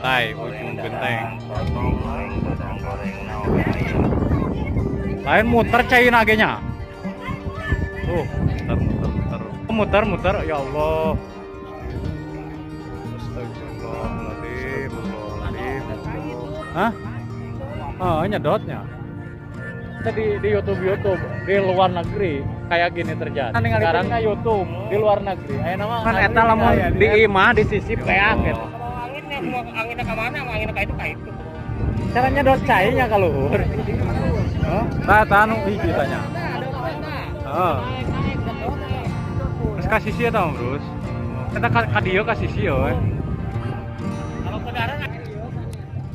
Pantai Ujung Genteng. Lain muter caina ge nya. Tuh, muter muter muter. Muter muter, ya Allah. Astagfirullahaladzim, Astagfirullahaladzim. Hah? Oh, nyedotnya. Di YouTube YouTube di luar negeri kayak gini terjadi. Sekarang YouTube di luar negeri. Aya nama kan eta lamun di imah di sisi peak gitu. Anginnya mau anginnya ke mana? Mau anginnya ke itu, ke itu. Cara nyedot cainya kalau. Nah, eta anu hiji tanya. Heeh. Terus ka sisi eta mah, Bros. Eta ka dieu ka sisi we.